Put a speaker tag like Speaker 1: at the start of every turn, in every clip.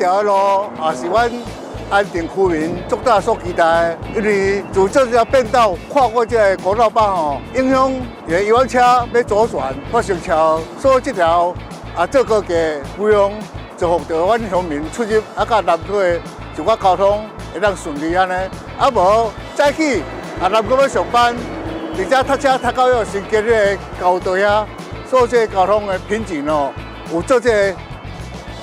Speaker 1: 條路也是阮安定區民足早所期待的，因為自這條變道跨過這個國道八號，影響遊覽車欲左轉發生車禍，所以這條啊做高架不用造福著阮鄉民出入啊，佮南科的一寡交通會當順利按呢。啊無早起啊南科欲上班，直接塞車塞到彼個新街彼个交道遐，所以這個交通的瓶頸哦，有做這個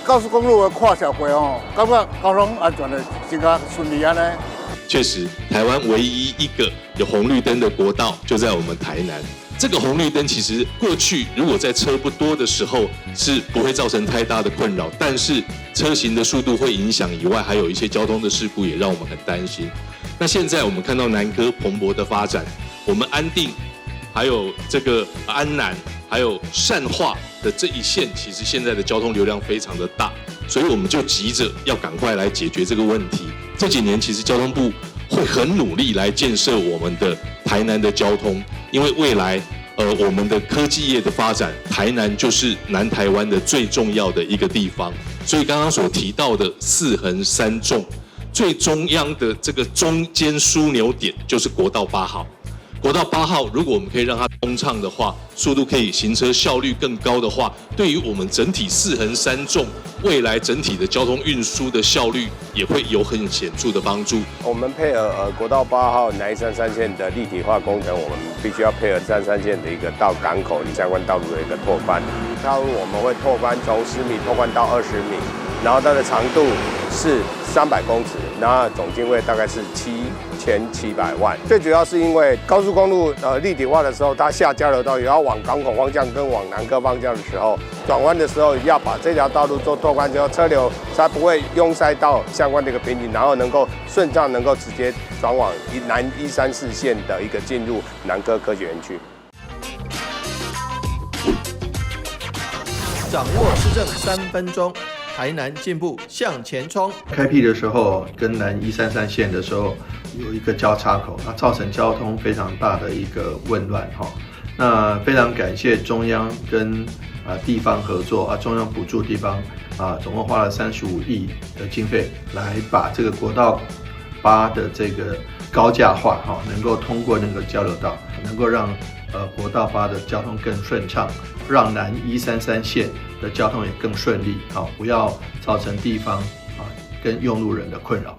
Speaker 1: 高速公路的跨橋過哦，感覺交通安全的真較順利按呢。
Speaker 2: 確實，台灣唯一一個有紅綠燈的國道就在我們台南。這個紅綠燈其實過去如果在車不多的時候是不會造成太大的困擾，但是車行的速度會影響以外，還有一些交通的事故也讓我們很擔心。那現在我們看到南科蓬勃的發展，我們安定，還有這個安南，還有善化的這一線，其實現在的交通流量非常的大，所以我們就急着要趕快來解決這個問題。這幾年其實交通部會很努力來建設我們的台南的交通，因為未來，我們的科技業的發展，台南就是南台灣的最重要的一個地方。所以剛剛所提到的四橫三縱，最中央的這個中間樞紐點就是國道八號。國道八號，如果我們可以讓它通暢的話，速度可以行車效率更高的話，對於我們整體四橫三縱未來整體的交通運輸的效率也會有很顯著的幫助。
Speaker 3: 我們配合國道八號南一三三線的立體化工程，我們必須要配合三三線的一個到港口相關道路的一個拓寬。道路我們會拓寬從10米拓寬到20米，然後它的長度是300公尺，然後總經費大概是7700萬。最主要是因為高速公路立體化的時候，它下交流道也要往港口方向跟往南科方向的時候，轉彎的時候要把這條道路做拓寬之後，車流才不會擁塞到相關的一個瓶頸，然後能夠順暢能夠直接轉往南134線的一個進入南科科學園區。
Speaker 4: 掌握市政3分鐘，台南進步向前衝。
Speaker 5: 開闢的時候，跟南一三三線的時候有一個交叉口，那造成交通非常大的一個混亂哈。那非常感謝中央跟地方合作啊，中央補助地方啊，總共花了35億的經費來把這個國道八的這個高架化哈，能夠通過那個交流道，能夠讓國道八的交通更順暢，讓南一三三線的交通也更順利，好，不要造成地方啊跟用路人的困擾。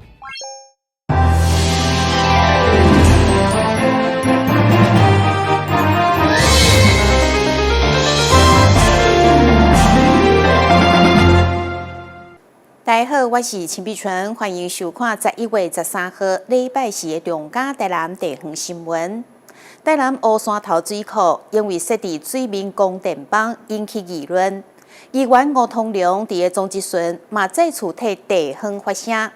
Speaker 6: 大家好，我是陳碧純，歡迎收看11月13號禮拜四的中嘉台南地方新聞。台南烏山頭水庫因為設置水面光電板引起議論，議員吳通龍佇个總質詢嘛再次替地方發聲。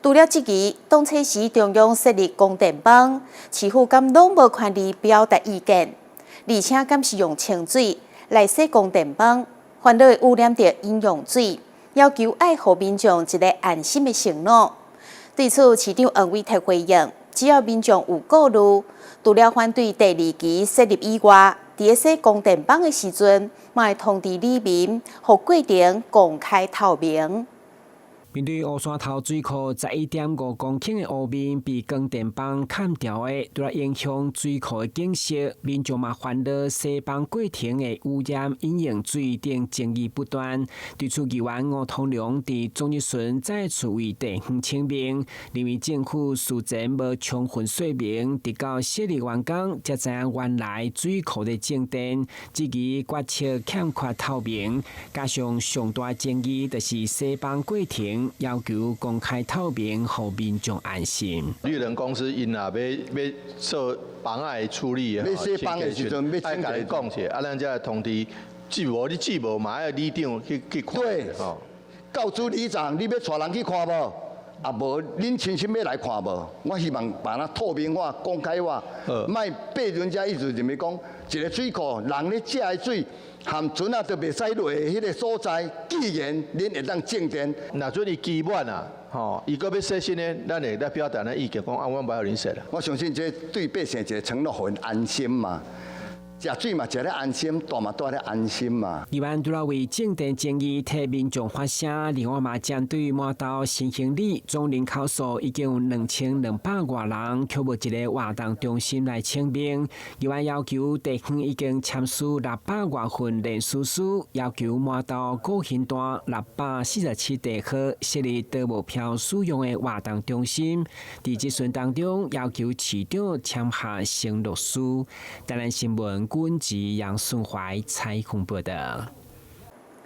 Speaker 6: 除了質疑當初時中央設立光電板，市府敢攏無權利表達意見，而且敢是用清水來洗光電板，煩惱會污染著飲用水，要求愛予民眾一个安心的承諾。對此，市長黃偉哲回應：只要民眾有顧慮，除了反對第二期設立以外，佇咧洗光電板的時陣，嘛會通知里民，予過程公開透明。
Speaker 7: 面對烏山頭水庫11.5公頃的湖面被光電板砍掉的，除了影響水庫的景色，民眾嘛煩惱洗板過程的污染、飲用水等爭議不斷。對此，議員吳通龍佇總質詢再次為地方請命，認為政府事前無充分說明，直到設立完工才知影原來水庫咧種電，質疑決策欠缺透明，加上上大爭議就是洗板過程。要求公開透明，予民眾安心。
Speaker 5: 綠能公司𪜶若欲做板仔的處理，
Speaker 8: 欲洗板的時陣，欲
Speaker 5: 愛共你講者，啊，咱才會通知。既無你既無嘛愛里長去看。
Speaker 8: 對，教主里長，你欲帶人去看無？啊無，恁親身欲來看無？我希望把它透明化、公開化，莫被人家一直認為講一个水庫，人咧食的水。含船仔都袂使落的彼个所在，既然恁會當種電，
Speaker 5: 若準伊期滿啊，吼，伊閣欲設新的，咱會來表達咱意見，講啊，阮無愛予恁設啦。
Speaker 8: 我相信這對百姓一个承諾，予𪜶安心嘛。食水嘛食咧安心，蹛嘛蹛咧安心嘛。
Speaker 7: 議員除了為重電爭議替民眾發聲，另外嘛針對滿豆新興里總人口數已經有2200外人，卻無一个活動中心來請命。議員要求地方已經簽署600外份聯署書，要求滿豆古興段647地號設立多目標使用的活動中心。佇質詢當中，要求市長簽下承諾書。台南新聞軍籍楊順懷採訪報道。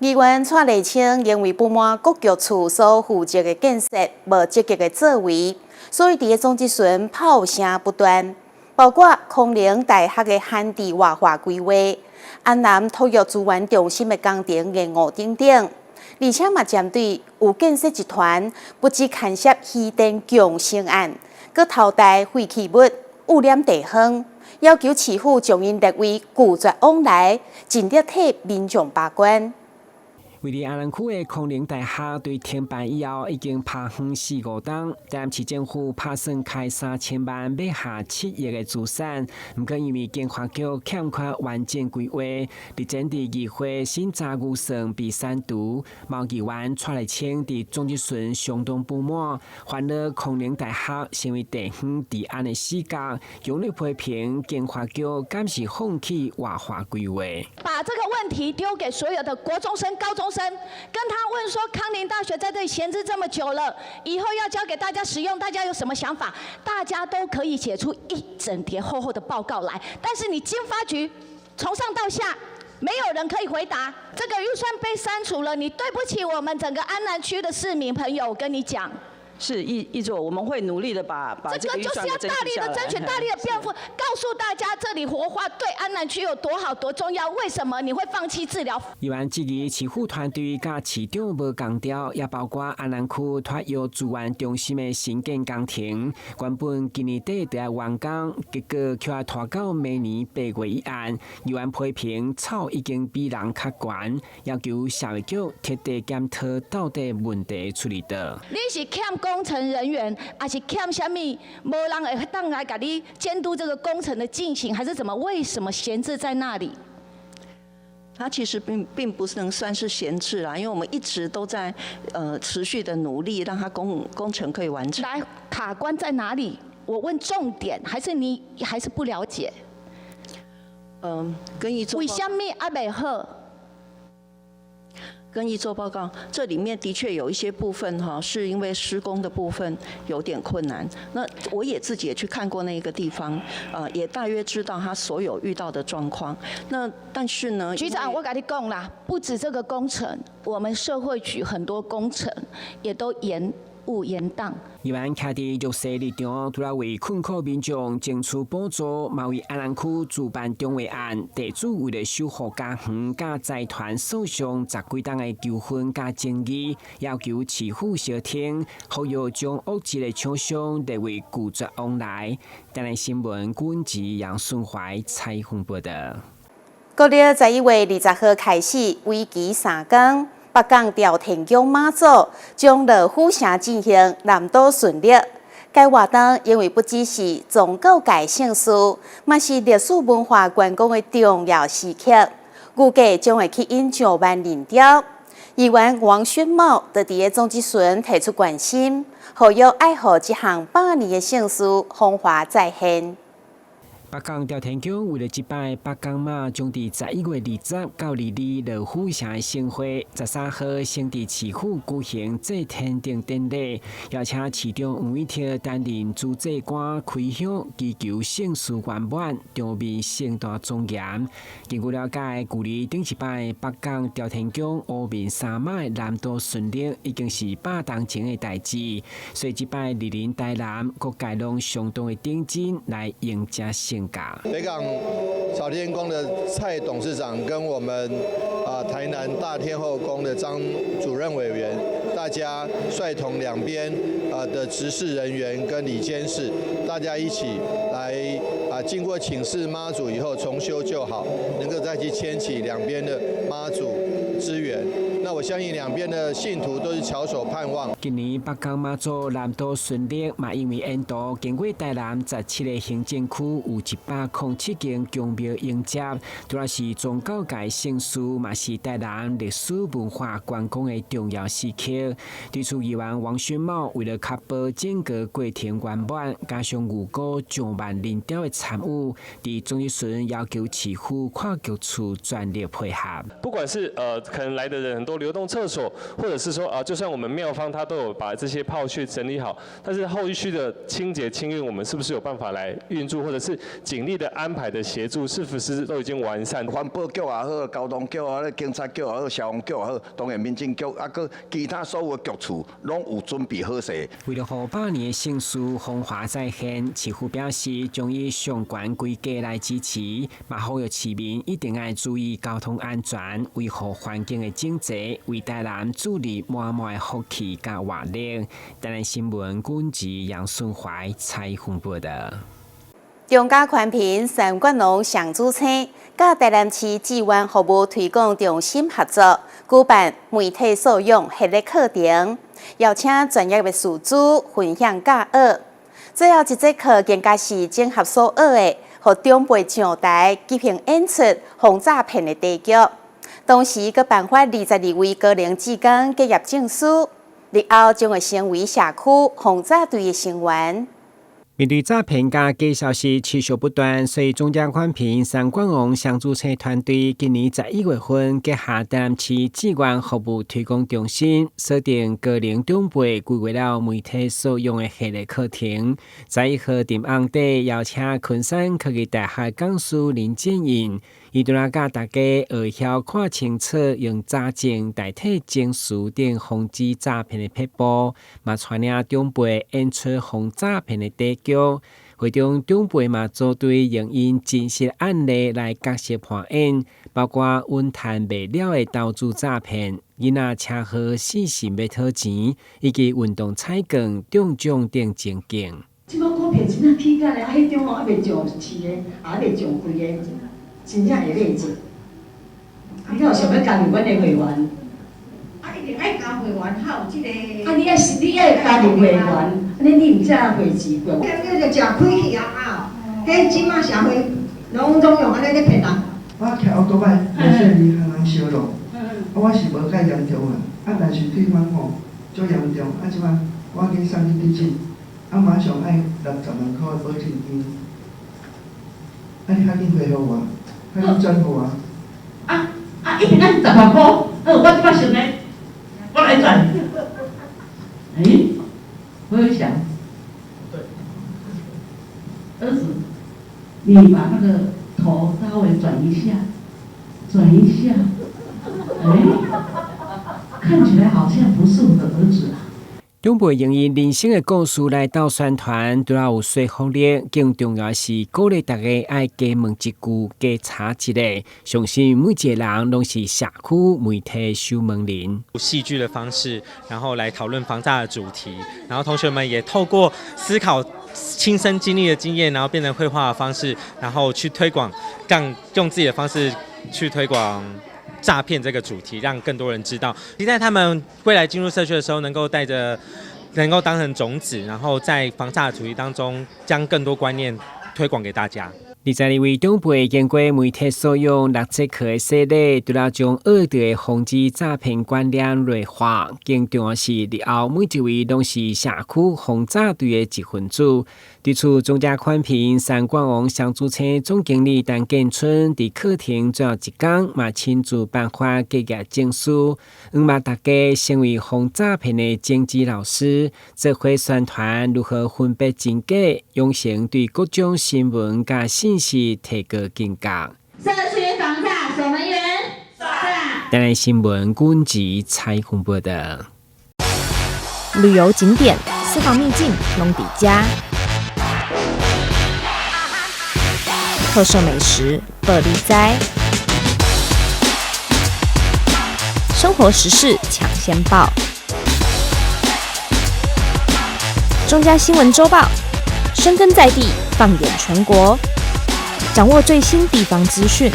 Speaker 6: 議員蔡麗清因為不滿國劇處所負責的建設無積極的作為，所以佇個總質詢炮聲不斷，包括康寧大學的閒置活化規劃、安南托育資源中心的工程延誤等等，而且嘛針對有建設集團不只牽涉漁電共生案，閣偷帶廢棄物污染地方，要求市府將𪜶列為拒絕往來，盡力替民眾把關。
Speaker 7: 位佇安南區的康寧大學對停辦以後，已經拍遠四五冬。台南市政府拍算開3000萬買下7億的資產，毋過因為經發局欠缺完整規劃，日前佇議會審查預算被刪除。毛議員蔡麗清佇總質詢相當不滿，煩惱康寧大學成為地方治安的死角，強烈批評經發局敢是放棄活化規劃。
Speaker 9: 把這個問題丟給所有的國中生、高中生，跟他問說：康寧大學在這裡閒置這麼久了，以後要交給大家使用，大家有什麼想法？大家都可以寫出一整疊厚厚的報告來。但是你經發局從上到下，沒有人可以回答。這個預算被刪除了，你對不起我們整個安南區的市民朋友。我跟你講。
Speaker 10: 是議議座，我們會努力的把
Speaker 9: 這個就是要大力的爭取，大力的辯護，告訴大家這裡活化對安南區有多好多重要。為什麼你會放棄治療？
Speaker 7: 議員質疑市府團隊佮市長無仝調，也包括安南區托育資源中心的新建工程，原本今年底就欲完工，結果卻拖到明年8月以後。議員批評草已經比人較懸，要求社會局徹底檢討到底問題出佇佗。
Speaker 9: 你是欠工程人員，還是欠啥物？無人會當來共你監督這個工程的進行，還是怎麼？為什麼閒置在那裡？
Speaker 10: 它其實並不能算是閒置啦，因為我們一直都在持續的努力，讓它工程可以完成。
Speaker 9: 來，卡關在哪裡？我問重點，還是你還是不了解？
Speaker 10: 嗯，跟議
Speaker 9: 為什麼猶未好？
Speaker 10: 跟議座報告，這裡面的確有一些部分哈，是因為施工的部分有點困難。那我也自己也去看過那個地方，也大約知道他所有遇到的狀況。那但是呢，
Speaker 9: 局長，我共你講啦，不止這個工程，我們社會局很多工程也都延誤延宕。
Speaker 7: 議員徛佇弱勢立場，除了為困苦民眾爭取補助，嘛為安南區主辦中華案地主為了守護家園，佮財團訴訟十幾冬的糾紛佮爭議，要求市府相聽，呼籲將惡質的廠商列為拒絕往來。台南新聞軍籍楊順懷採訪報道。
Speaker 6: 國曆11月20號開始，為期3工。北港朝天宮媽祖將落虎城進行南島巡禮。該活動因為不只是宗教界盛事，嘛是歷史文化觀光的重要時刻。預計將會吸引上萬人潮。議員王宣茂就佇个總質詢提出關心，呼籲愛予這項百年的盛事風華再現。
Speaker 7: 北港朝天宮為了這擺北港媽將佇11月20到22落虎城的盛會，13號先佇市府舉行祭天頂典禮，邀請市長黃偉哲擔任主祭官，開香祈求盛事圓滿，場面盛大莊嚴。根據了解，距離頂一擺北港朝天宮烏面三媽的南島巡禮已經是100冬前的代誌，所以這擺蒞臨台南各界攏相當的認真來迎接盛
Speaker 5: 北港朝天宮的蔡董事長跟我們台南大天後宮的張主任委員，大家率同兩邊的執事人員跟理監事，大家一起來經過請示媽祖以後重修舊好，能夠再去牽起兩邊的媽祖資源。
Speaker 11: 那我相信兩邊的信徒都是翹首盼望。
Speaker 7: 今年北港媽祖南島巡禮嘛，因為沿途經過台南17個行政區，有107間宮廟迎接，除了是宗教界盛事，嘛是台南歷史文化觀光的重要時刻。對此，議員王勳茂為了確保整個過程圓滿，加上預估上萬人潮的參與，佇總質詢要求市府跨局處全力配合。
Speaker 12: 不管是可能來的人很多，流動廁所，或者是說啊，就算我們廟方他都有把這些炮穴整理好，但是後續的清潔清運，我們是不是有辦法來運作，或者是警力的安排的協助，是不是都已經完善？
Speaker 8: 環保局也好，交通局也好，警察局也好，消防局也好，當然民政局啊，閣其他所有的局處攏有準備好勢。
Speaker 7: 為了予百年的盛事風華再現，市府表示將以上懸規格來支持，嘛呼籲市民一定愛注意交通安全，維護環境的整齊，為台南注入滿滿的福氣佮活力。台南新聞軍事楊順懷採訪報導。
Speaker 6: 中嘉寬頻三冠王上主星，佮台南市志願服務推廣中心合作，舉辦媒體素養系列課程，邀請專業的師資分享教學。最後一節課更加是整合所學的，予長輩上台執行演出防詐騙的題劇。同時，閣頒發22位高齡志工結業證書，日後將會成為社區防詐隊的成員。
Speaker 7: 面對詐騙佮假消息持續不斷，所以中嘉寬頻三冠王雙主車團隊今年11月份結合台南市志願服務推廣中心，鎖定高齡長輩規劃了媒體素養的系列課程。11號佇暗底邀請昆山科技大學講師林建穎，伊除了教大家學曉看清楚用詐證代替證書等防止詐騙的撇步，嘛帶領長輩演出防詐騙的短劇。會中長輩嘛組隊用𪜶真實案例來角色扮演，包括穩趁袂了的投資詐騙、囡仔車禍死神欲討錢，以及運動彩券中獎等情景。
Speaker 13: 這擺股票真正起價咧，啊，彼種吼猶未上市的，猶未上櫃的，真正會買者。你敢有想欲加入阮的會員？
Speaker 14: 啊，一定愛加會員，較有這個。
Speaker 13: 啊，你愛加入會員，按呢你毋才會錢過。
Speaker 14: 叫做食虧去啊啊！彼這馬社會攏總用按呢咧騙人。
Speaker 15: 我騎歐多擺，無說伊予人燒落，啊，我是無介嚴重啊，啊，但是對方吼足嚴重，啊，這擺我緊送去急診，啊，馬上愛60萬箍的保證金，啊，你較緊回覆我，較緊轉予我。
Speaker 16: 啊啊！一定愛10萬箍，好，我這擺想咧，我來轉。欸，我有想，兒子，你把那個頭稍微轉一下，轉一下，欸，看起來好像不是我的兒子啊。
Speaker 7: 長輩用𪜶人生的故事來鬥宣傳，除了有說服力，更重要是鼓勵大家愛加問一句，加查一下。相信每一個人攏是社區媒體守門人。
Speaker 17: 戲劇的方式，然後來討論防詐的主題，然後同學們也透過思考親身經歷的經驗，然後變成繪畫的方式，然後去推廣，讓用自己的方式去推廣詐騙這個主題，讓更多人知道。期待他們未來進入社區的時候，能夠帶着，能夠當成種子，然後在防詐的主題當中，將更多觀念推廣給大家。
Speaker 7: 22位長輩經過媒體素養六節課的洗禮，除了將學著的防止詐騙觀念內化，更重要是日後每一位攏是社區防詐隊的一份子。對此，中嘉寬頻三冠王雙主車總經理陳建春佇課程最後一工嘛親自頒發結業證書，向望大家成為防詐騙的種子老師，做伙宣傳如何分辨真假，養成對各種新聞佮信息提高警覺。
Speaker 18: 社區防詐守門員，
Speaker 7: 台南新聞軍事採訪報道。
Speaker 19: 旅遊景點、私房秘境，攏佇遮。特色美食，報你知。生活時事搶先報。中嘉新聞週報，深耕在地，放眼全國，掌握最新地方資訊。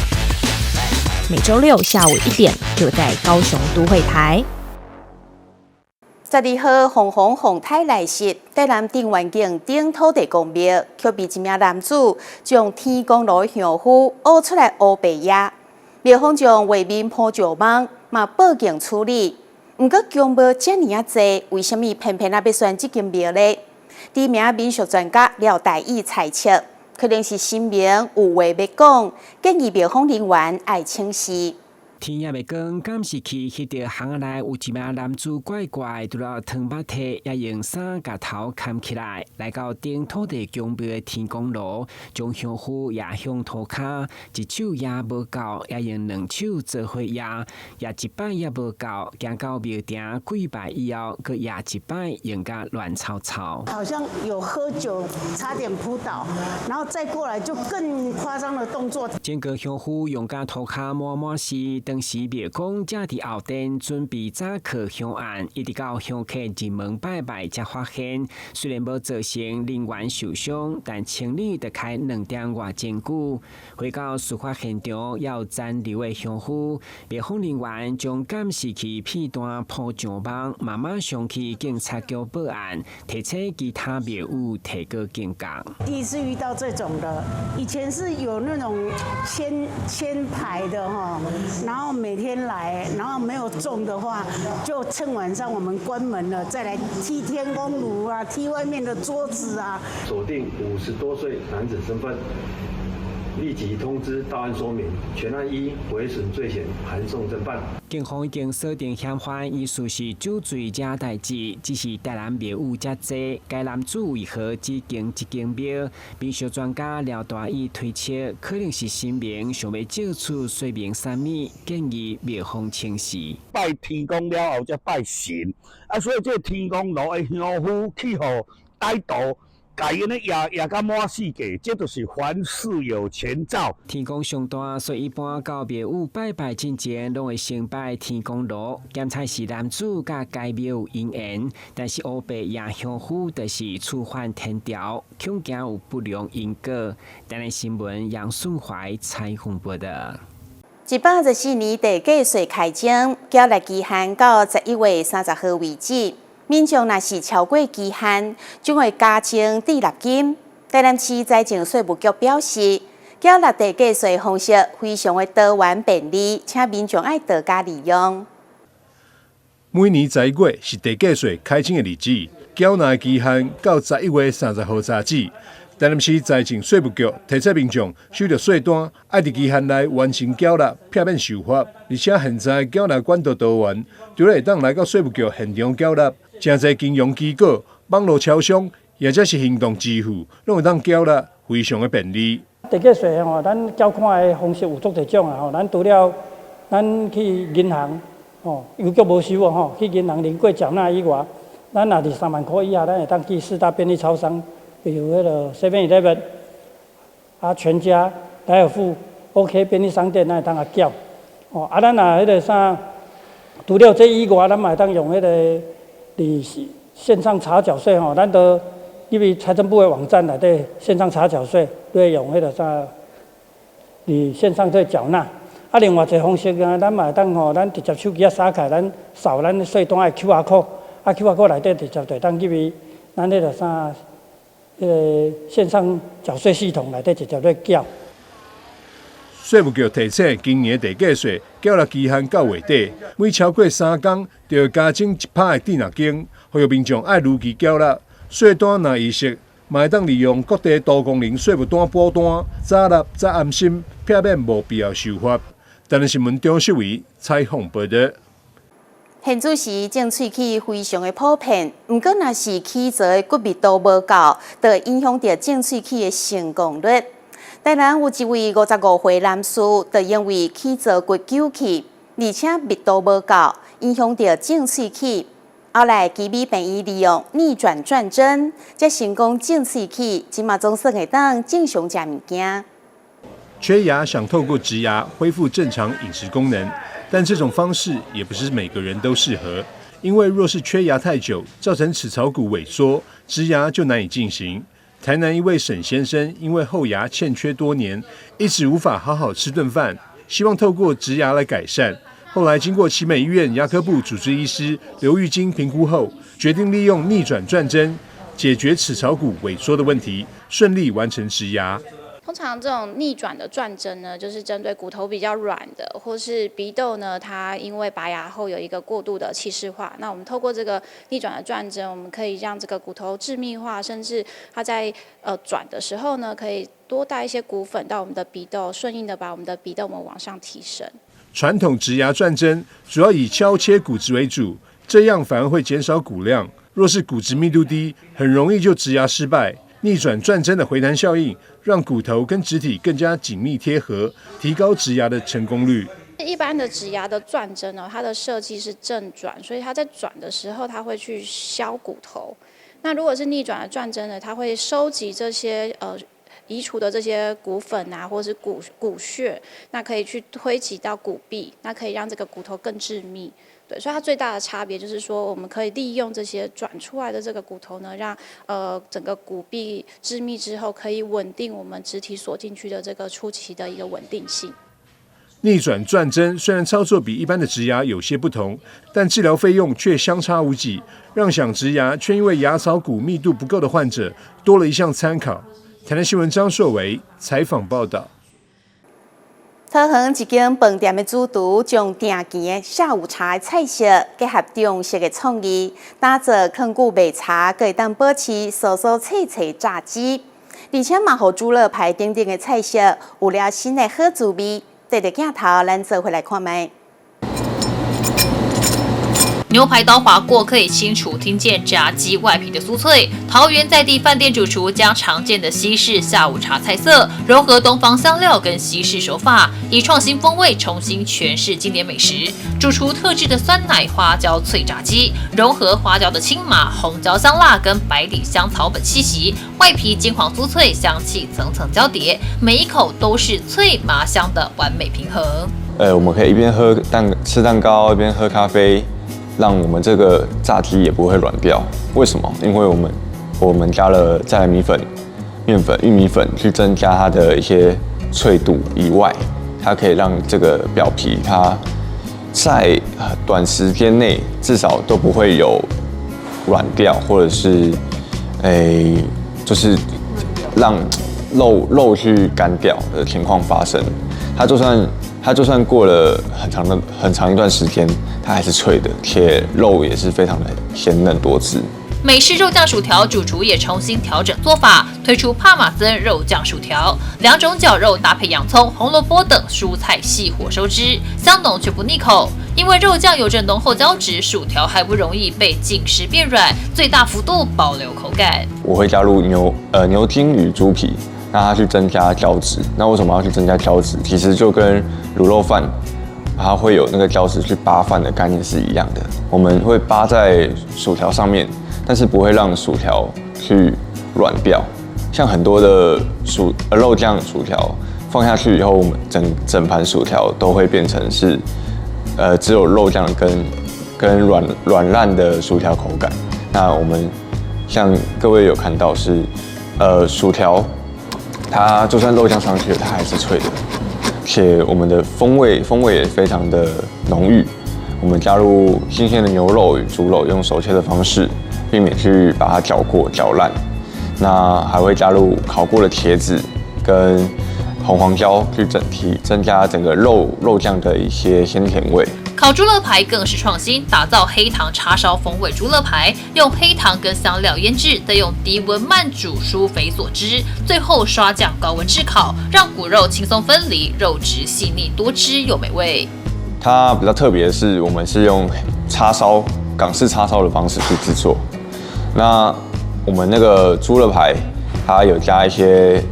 Speaker 19: 每週六下午1點，就在高雄都會台。
Speaker 6: 12號，鳳凰風颱來襲，台南鎮灣境頂土地公廟，卻被一名男子將天公爐的香灰挖出來烏白壓，廟方將畫面鋪上網，嘛報警處理。毋過宮廟遮爾仔濟，為啥物偏偏啊欲選這間廟呢？知名民俗專家廖大義猜測，可能是神明有話欲講，建議廟方人員愛請示。
Speaker 7: 天猶未光，監視器翕著巷仔內有一名男子怪怪，除了糖肉提，也用衫共頭崁起來，來到頂土地公廟的天公爐，將香灰壓向塗跤，一手壓無夠，也用兩手做伙壓，壓一擺也無夠，行到廟埕跪拜以後，閣壓一擺，用甲亂糟糟。
Speaker 20: 好像有喝酒，差點撲倒，然後再過來就更誇張的動作。
Speaker 7: 整個香灰用甲塗跤滿滿是。當時廟公正佇後殿準備早課香案，一直到香客入門拜拜才發現。雖然無造成人員受傷，但清理得開2點外鐘久。回到事發現場，猶有殘留的香灰，廟方人員將監視器片段鋪上網，嘛馬上去警察局報案，提醒其他廟宇提高警覺。
Speaker 20: 第一次遇到這種的，以前是有那種簽簽牌的哈，然後每天來，然後沒有中的話，就趁晚上我們關門了，再來踢天公爐啊，踢外面的桌子啊。
Speaker 21: 鎖定50多歲男子身份，立即通知到案說明，全案依毀損罪嫌函送偵辦。
Speaker 7: 警方已經鎖定嫌犯，疑似是酒醉惹代誌，只是台南廟宇遮濟，該男子為何只經這間廟？民俗專家廖大義推測，可能是神明想欲借此說明啥物，建議廟方請示。
Speaker 22: 拜天公了後，才拜神，啊，所以這個天公爐的香灰去予歹徒。共𪜶咧壓壓甲滿世界，這就是凡事有前兆。
Speaker 7: 天公上大，所以一般到廟宇拜拜進前，攏會先拜天公爐。檢查是男子佮該廟有姻緣，但是烏白壓香灰就是觸犯天條，恐驚有不良因果。台南新聞楊順懷採訪報導。
Speaker 6: 114年地價稅開徵，繳納期限到11月30號為止。民眾若是超過期限，將會加徵滯納金。台南市財政稅務局表示，繳納地價稅方式非常的多元便利，請民眾愛多加利用。
Speaker 23: 每年11月是地價稅開徵的日子，繳納期限到11月30號截止。台南市財政稅務局提醒民眾，收著稅單，愛佇期限內完成繳納，避免受罰。而且現在繳納管道多元，除了會當來到稅務局現場繳納，誠濟金融機構、網路超商，或者是行動支付，攏會當繳納，非常的便利。
Speaker 24: 地價稅吼，咱繳款的方式有足濟種啊吼。咱除了咱去銀行吼，郵局無收哦吼，去銀行臨過繳納以外，咱若佇3萬箍以下，咱會當去四大便利超商，比如彼个 Seven Eleven 啊、全家、萊爾富、OK 便利商店，咱會當共繳。哦，啊，咱若彼个啥，除了這以外，咱嘛會當用彼个佇線上查繳稅吼，咱都入去財政部的網站內底線上查繳稅，都會用彼个啥，佇線上做繳納。啊，另外一個方式啊，咱嘛會當吼，咱直接手機仔掃開，咱掃咱稅單的 QR code，啊 QR code 內底直接就會當入去咱彼個啥，彼个線上繳稅系統內底直接咧繳。
Speaker 23: 稅務局提醒，今年地價稅繳納期限到月底，每超過3工就會加徵1%的滯納金，呼籲民眾愛如期繳納。稅單若遺失，嘛會當利用各地多功能稅務單補單，早納才安心，避免無必要受罰。台南新聞張秀偉採訪報導。
Speaker 6: 現主時種喙齒非常的普遍，毋過若是齒槽的骨密度無夠，就會影響著種喙齒的成功率。台南有一位55歲男士，就因為齒槽骨揪去，而且密度無夠，影響著種喙齒。後來奇美病院利用逆轉轉針，才成功種喙齒，這馬總算會當正常食物件。
Speaker 23: 缺牙想透過植牙恢復正常飲食功能，但這種方式也不是每個人都適合，因為若是缺牙太久，造成齒槽骨萎縮，植牙就難以進行。台南一位沈先生因為後牙欠缺多年，一直無法好好吃頓飯，希望透過植牙來改善。後來經過奇美醫院牙科部主治醫師劉玉金評估後，決定利用逆轉轉針解決齒槽骨萎縮的問題，順利完成植牙。
Speaker 1: 通常這種逆轉的轉針呢，就是針對骨頭比較軟的，或是鼻竇呢，它因為拔牙後有一個過度的氣室化。那我們透過這個逆轉的轉針，我們可以讓這個骨頭致密化，甚至它在轉的時候呢，可以多帶一些骨粉到我們的鼻竇，順應的把我們的鼻竇膜往上提升。
Speaker 23: 傳統植牙轉針主要以敲切骨質為主，這樣反而會減少骨量。若是骨質密度低，很容易就植牙失敗。逆轉轉針的回彈效應，讓骨頭跟植體更加緊密貼合，提高植牙的成功率。
Speaker 1: 一般的植牙的轉針呢，它的設計是正轉，所以它在轉的時候，它會去削骨頭。那如果是逆轉的轉針呢，它會收集這些移除的這些骨粉啊，或是骨屑，那可以去推擠到骨壁，那可以讓這個骨頭更致密。對，所以它最大的差別就是說，我們可以利用這些轉出來的這個骨頭呢，讓整個骨壁致密之後，可以穩定我們植體鎖進去的這個初期的一個穩定性。
Speaker 23: 逆轉轉針雖然操作比一般的植牙有些不同，但治療費用卻相差無幾，讓想植牙卻因為牙槽骨密度不夠的患者多了一項參考。台南新聞張碩維採訪報道。
Speaker 6: 桃園一間飯店的主廚將定期的下午茶的菜色結合中式的創意，打造囥久袂柴，閣會當保持酥酥脆脆炸雞，而且嘛，予豬肋排等等的菜色有了新的好滋味。對著鏡頭，咱做伙來看覓。
Speaker 2: 牛排刀劃過，可以清楚聽見炸雞外皮的酥脆。桃園在地飯店主廚將常見的西式下午茶菜色，融合東方香料跟西式手法，以創新風味重新詮釋經典美食。主廚特製的酸奶花椒脆炸雞，融合花椒的清麻、紅椒香辣跟百里香草本氣息，外皮金黃酥脆，香氣層層交疊，每一口都是脆麻香的完美平衡。
Speaker 3: 我們可以一邊吃蛋糕，一邊喝咖啡。讓我們這個炸雞也不會軟掉。為什麼？因為我們加了再來米粉、麵粉、玉米粉去增加它的一些脆度以外，它可以讓這個表皮它在短時間內至少都不會有軟掉，或者是就是讓肉去乾掉的情況發生。它就算過了很長一段時間，它還是脆的，且肉也是非常的鮮嫩多汁。
Speaker 2: 美式肉醬薯條，主廚也重新調整做法，推出帕瑪森肉醬薯條，兩種絞肉搭配洋蔥、紅蘿蔔等蔬菜細火收汁，香濃卻不膩口。因為肉醬有着濃厚膠質，薯條還不容易被浸濕變軟，最大幅度保留口感。
Speaker 3: 我會加入牛筋與豬皮。那它去增加膠質，那為什麼要去增加膠質？其實就跟滷肉飯，它會有那個膠質去扒飯的概念是一樣的。我們會扒在薯條上面，但是不會讓薯條去軟掉。像很多的肉醬薯條放下去以後，我們整整盤薯條都會變成是，只有肉醬跟軟軟爛的薯條口感。那我們像各位有看到是，薯條。它就算肉醬上去了，它還是脆的，且我們的風味也非常的濃郁。我們加入新鮮的牛肉與豬肉，用手切的方式，避免去把它攪過、攪爛。那還會加入烤過的茄子跟紅黃椒，去整體增加整個肉醬的一些鮮甜味。
Speaker 2: 烤豬肋排更是創新，打造黑糖叉燒風味豬肋排，用黑糖跟香料醃製，再用低溫慢煮舒肥鎖汁，最後刷醬高溫炙烤，讓骨肉輕鬆分離，肉質細膩多汁又美味。
Speaker 3: 它比較特別的是，我們是用叉燒港式叉燒的方式去製作。那我們那個豬肋排，它有加一些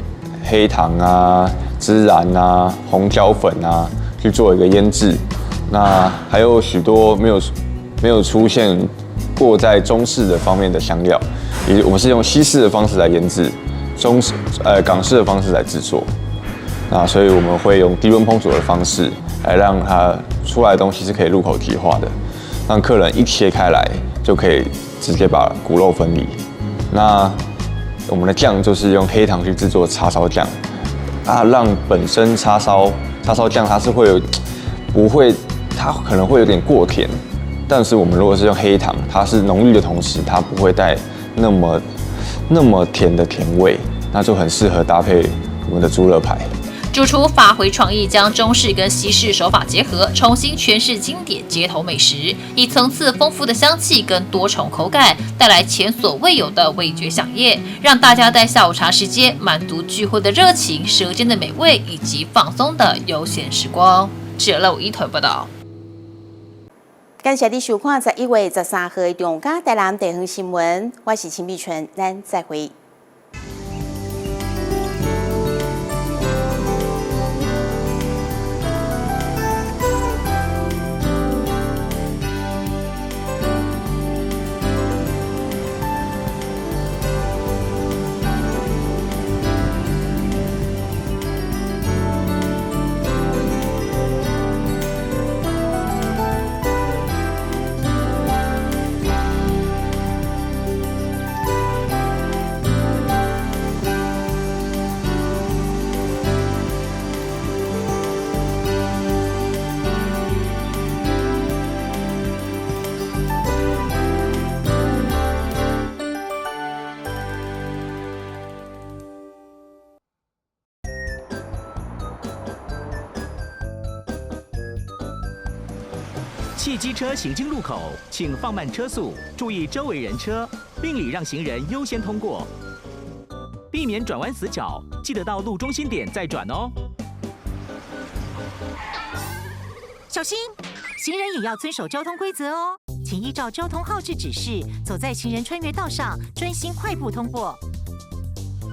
Speaker 3: 黑糖啊、孜然啊、紅椒粉啊去做一個醃製。那還有許多沒有出現過在中式的方面的香料，也我們是用西式的方式來醃製，中式港式的方式來製作。那所以我們會用低溫烹煮的方式來讓它出來的東西是可以入口即化的，讓客人一切開來就可以直接把骨肉分離。那我們的醬就是用黑糖去製作叉燒醬，啊，讓本身叉燒叉烧酱它是会有，不会，它可能会有点过甜。但是我们如果是用黑糖，它是浓郁的同时，它不会带那么那么甜的甜味，那就很适合搭配我们的猪肋排。
Speaker 2: 主厨发挥创意，将中式跟西式手法结合，重新诠释经典街头美食，以层次丰富的香气跟多重口感，带来前所未有的味觉飨宴，让大家在下午茶时间满足聚会的热情、舌尖的美味以及放松的悠闲时光。记者乐一团报道。
Speaker 6: 感谢你收看11月13号的中嘉台南地方新闻，我是陈美纯，咱再会。
Speaker 4: 汽机车行经路口，请放慢车速，注意周围人车，并礼让行人优先通过，避免转弯死角，记得到路中心点再转哦。
Speaker 5: 小心，行人也要遵守交通规则哦，请依照交通号志指示，走在行人穿越道上，专心快步通过，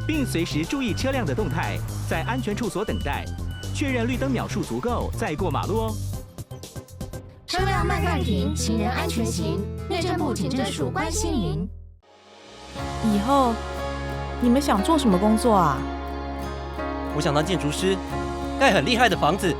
Speaker 4: 并随时注意车辆的动态，在安全处所等待，确认绿灯秒数足够再过马路哦。
Speaker 18: 车辆慢慢停，行人安全行。内政部警政署关心您。
Speaker 9: 以后你们想做什么工作啊？
Speaker 10: 我想当建筑师，盖很厉害的房子。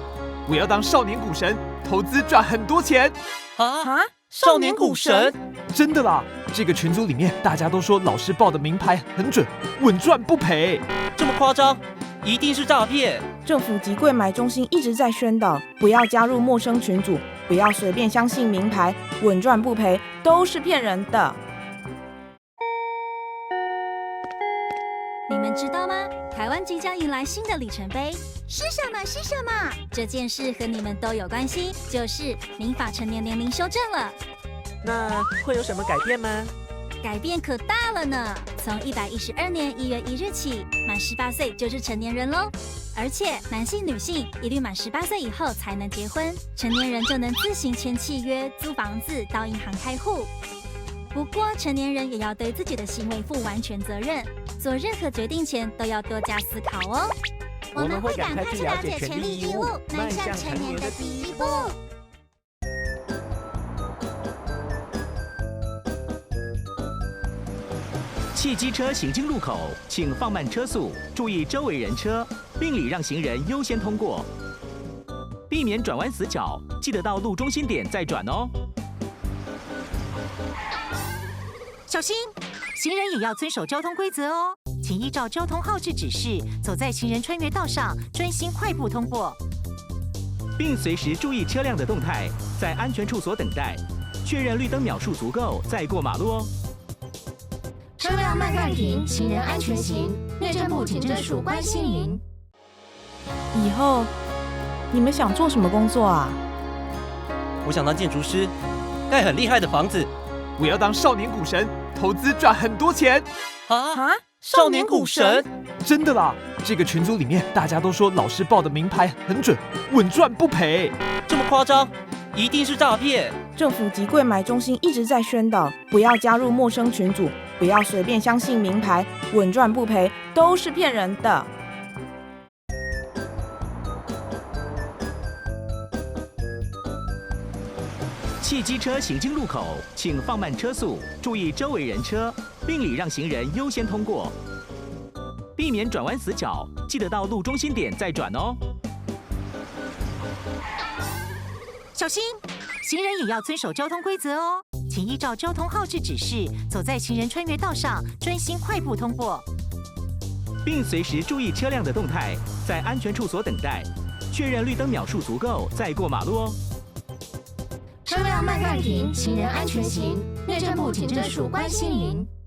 Speaker 25: 我要当少年股神，投资赚很多钱。
Speaker 10: 啊！少年股神？
Speaker 25: 真的啦！这个群组里面大家都说老师报的名牌很准，稳赚不赔。
Speaker 10: 这么夸张？一定是诈骗！
Speaker 9: 政府及柜买中心一直在宣导，不要加入陌生群组，不要随便相信名牌，稳赚不赔都是骗人的。
Speaker 26: 你们知道吗？台湾即将迎来新的里程碑，
Speaker 18: 是什么？是什么？
Speaker 26: 这件事和你们都有关系，就是民法成年年龄修正了。
Speaker 27: 那会有什么改变吗？
Speaker 26: 改变可大了呢！从112年1月1日起，满18岁就是成年人喽。而且男性、女性一律满18岁以后才能结婚，成年人就能自行签契约、租房子、到银行开户。不过，成年人也要对自己的行为负完全责任，做任何决定前都要多加思考哦。
Speaker 27: 我们会赶快去了解权利义务，迈向成年的第一步。
Speaker 4: 汽机车行经路口，请放慢车速，注意周围人车，并礼让行人优先通过，避免转弯死角，记得到路中心点再转哦。
Speaker 5: 小心，行人也要遵守交通规则哦，请依照交通号志指示，走在行人穿越道上，专心快步通过，
Speaker 4: 并随时注意车辆的动态，在安全处所等待，确认绿灯秒数足够再过马路哦。
Speaker 18: 车辆慢慢停，行人安全行。内政部警政署关心您。
Speaker 9: 以后你们想做什么工作啊？
Speaker 10: 我想当建筑师，盖很厉害的房子。
Speaker 25: 我要当少年股神，投资赚很多钱。
Speaker 10: 啊！少年股神？
Speaker 25: 真的啦！这个群组里面大家都说老师报的名牌很准，稳赚不赔。
Speaker 10: 这么夸张？一定是诈骗！
Speaker 9: 政府及柜买中心一直在宣导，不要加入陌生群组，不要随便相信名牌，稳赚不赔都是骗人的。
Speaker 4: 汽机车行经路口，请放慢车速，注意周围人车，并礼让行人优先通过，避免转弯死角，记得到路中心点再转哦。
Speaker 5: 小心，行人也要遵守交通规则哦，请依照交通号志指示，走在行人穿越道上，专心快步通过，
Speaker 4: 并随时注意车辆的动态，在安全处所等待，確認綠燈秒數足夠，再過馬路哦。
Speaker 18: 車輛慢暫停，行人安全行。內政部警政署關心您。